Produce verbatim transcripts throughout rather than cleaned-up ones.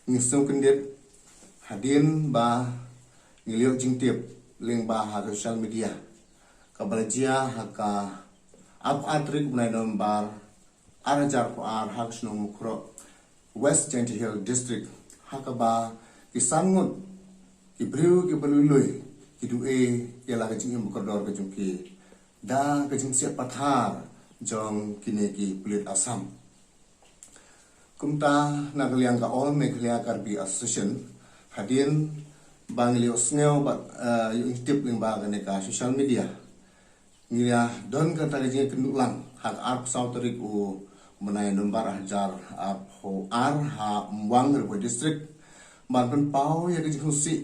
Ngi sngewkhia hadien ba ngi la ïoh jingtip lyngba ha social media, kaba la jia ha ka arphew ar tarik bnai November ar hajar arphew ar ha ka shnong Mukroh, West Jaintia Hills District, ha kaba ki san ngut ki briew kiba lui lui ki duh ïa la ka jingim ba kordor ka jong ki da ka jingsiat pathar jong kine ki pulit Assam. Kumta na ka liang ka All Meghalaya Karbi Association, hadien ba ngi la ïohsngew bad, eh, ïoh tip lyngba kane ka social media, ngi la don kata ka jingkynduh lang ha ka arphew saw tarik u bnai November ar hajar arphew ar ha Umwang, Ri Bhoi District, ban pynpaw ïa ka jingsngewsih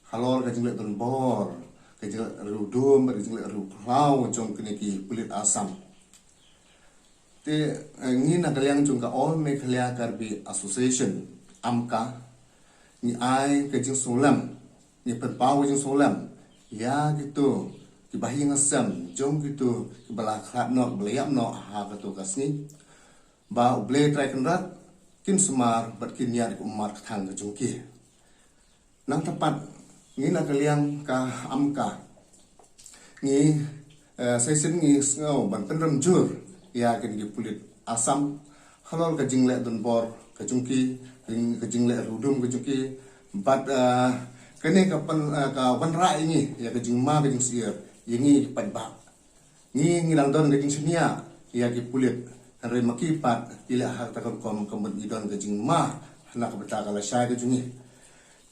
halor ka jingleh donbor, ka jingleh riewdum bad ka jingleh riewkhlaw jong kine ki pulit Assam. Te, eh, ngi na ka liang jong ka All Meghalaya Karbi Association, AMKA, ngi ai ka jingsngewlem, ngi pynpaw ka jingsngewlem ïa kito kiba ha ïing ha sem jong kito kiba la khlad noh, ba la ïap noh ha kato ka sngi, ba U Blei Trai Kynrad un sumar bad un ïaid kum u mat ka thang ka jong ki. Nangta pat, ngi na ka liang ka AMKA, ngi, eh, sa shisien ngi sngew ban pynrem jur ïa kine ki pulit Assam halor ka jingleh donbor ka jong ki, ka jingleh riewdum ka jong ki, bad, eh, kane ka pyn, eh, ka wanrah ïa ngi ïa ka jingma ka jingsyier ïa ngi ki paidbah. Ngi, ngi dang don ka jingshaniah ïa ki pulit, hynrei ma ki pat ki leh ha kata ka rukom ka mut ngi don ka jingma na ka bynta ka lashai ka jong ngi.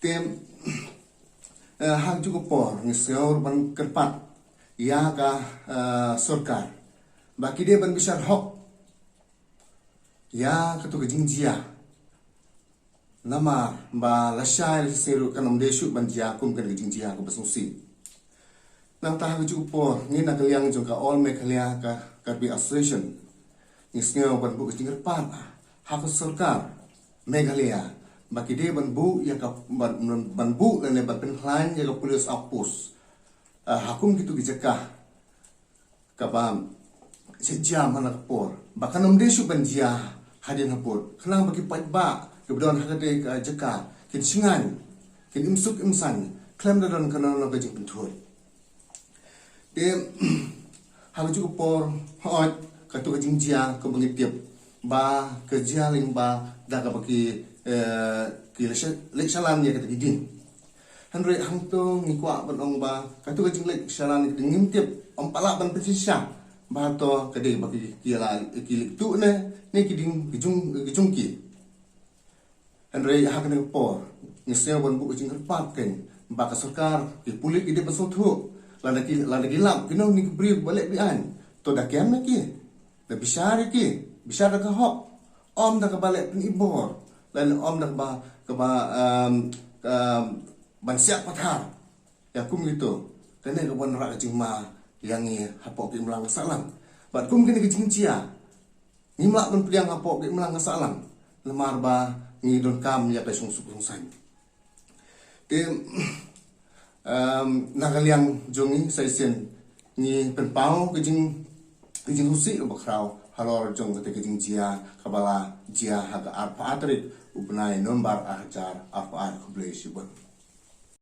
Te, eh, ha kajuh ka por ngi sngew ban kyrpad ïa ka, eh, sorkar ba ki dei ban bishar hok ïa kato ka jingjia. Namar ba lashai lashai ruh kan ym dei shuh ban jia kum kane ka jingjia kaba sngewsih. Nangta ha kajuh ka por ngi na ka liang jong ka All Meghalaya ka Karbi Association, ngi sngew ban buh ka jingkyrpad ha ka sorkar Meghalaya ba ki dei ban buh ïa ka, ban, ban buh lane ban pynkhlaiñ ïa ka police outpost, ah, ha kum kito ki jaka kaba shu jia man la ka por, ba kan ym dei shuh ban jia hadien habud, khnang ba ki paidbah kiba don ha katei ka jaka kin shngaiñ, kin im suk im saiñ khlem da don kano kano ka jingpynthut. Te ha kajuh ka por, hooid, kato ka jingjia kaba ngi tip ba ka jia lyngba da kaba ki, eh, ki leh sha-, leh shalan ïa kata ka ding. Hynrei hangto ngi kwah ban ong ba kato ka jingleh shalan ïa ka ding ngim tip, ym pat lah ban pynshisha ba hato ka dei ba ki, ki la, ki leh tuh ne, ne ki ding ki jong, ki jong ki. Hynrei ha kane ka por ngi sngew ban buh ka jingkyrpad kein ba ka sorkar, ki pulit ki dei ban sngewthuh, lada ki, lada ki lap kino kino ki briew ba leh be-aiñ, to da kem ïa ki, da bishar ïa ki, bishar da ka hok, ym da kaba leh pynibor, lane ym da kaba, kaba, um, um, ban siat pathar ïa kum kito. Kane ka wanrah ka jingma ïa ngi hapoh ka imlang ka sahlang. Bad kum kine ki jingjia, ngim lah ban pdiang hapoh ka imlang ka sahlang namar ba ngi donkam ïa ka shongsuk shongsaiñ. Te, em, na ka liang jong ngi sa shisien ngi pynpaw ka jing, ka jingsngewsih kaba khraw halor jong kata ka jingjia kaba la jia ha ka arphew ar tarik u bnai November ar hajar arphew ar. Khublei shibun.